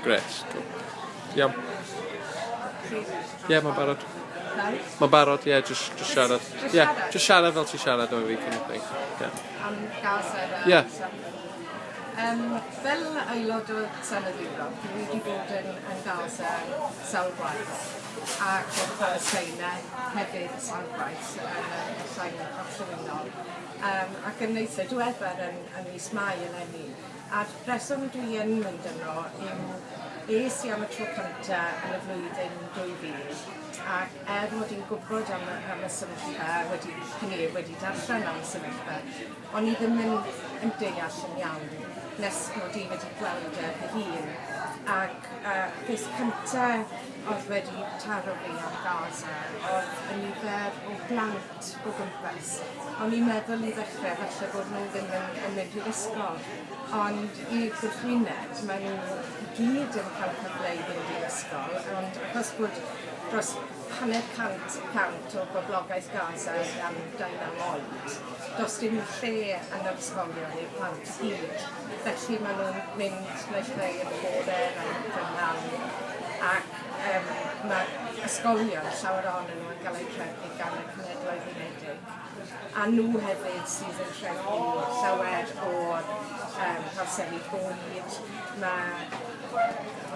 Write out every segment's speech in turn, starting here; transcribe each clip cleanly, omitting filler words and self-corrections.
Grêt. Iawn. Ie, yeah, mae'n barod. Mae'n barod, ie, yeah, just siarad. Ie, yeah, just siarad fel ti'n siarad efo fi, kind of thing. Yeah. Am Gaza. Ie. Yeah. Fel aelod o Senedd Ewrop, dwi wedi bod yn Gaza sawl gwaith ac yn Palestina hefyd sawl gwaith yn y Llain Orllewinol ac yn eitha diweddar yn mis Mai eleni. A'r rheswm dwi yn mynd yno yw es i am y tro cynta yn y flwyddyn 2000 ac er mod i'n gwybod am y sefyllfa, wedi, hynny yw, wedi darllen am y sefyllfa, o'n i ddim yn deall yn iawn nes mod i wedi gweld e fy hun. Ac peth cynta oedd wedi taro fi am Gaza oedd y nifer o blant o gwmpas. O'n i'n meddwl i ddechrau falle bod nhw ddim yn mynd i'r ysgol, ond i gwrthwyneb, maen nhw i gyd yn cael cyfle i fynd i'r ysgol, ond achos bod dros 50% o boblogaeth Gaza dan 19 oed, does dim lle yn yr ysgolion i'r plant i gyd. Felly maen nhw'n mynd naill ai yn y bore neu'n prynhawn, ac mae ysgolion, llawer ohonyn nhw yn cael eu trefnu gan y Cenhedloedd Unedig, a nhw hefyd sydd yn trefnu llawer o'r parseli bwyd. Mae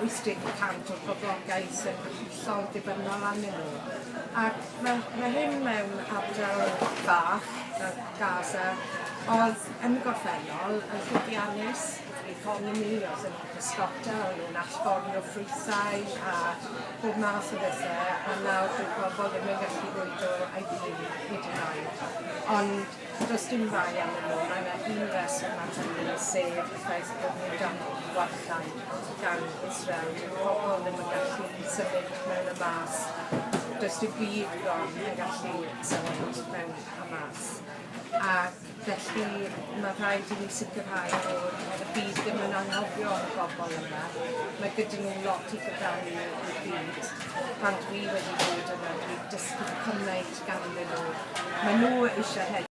80% o'r boblogaeth yn hollol ddibynnol arnyn nhw. Ac mae hyn mewn ardal fach, fel Gaza, oedd yn y gorffennol yn llwyddiannus, yr economi, oedd yn pysgota, o'n nhw'n allforio ffrwythau a pob math o bethau, a nawr dyw pobl ddim yn gallu bwydo eu hun hyd yn oed. Ond does dim bai arnyn nhw, mae yna un reswm am hynny, sef y ffaith bod nhw dan warchae gan Israel. Dyw pobl ddim yn gallu symud mewn a mas. Does dim byd bron yn gallu symud mewn a mas. Ac felly mae rhaid i ni sicrhau bod y byd ddim yn anghofio am y bobl yma. Mae gyda nhw lot i gyfrannu i'r byd. Pan dwi wedi bod yna, dwi dysgu cymaint ganddyn nhw. Mae nhw eisiau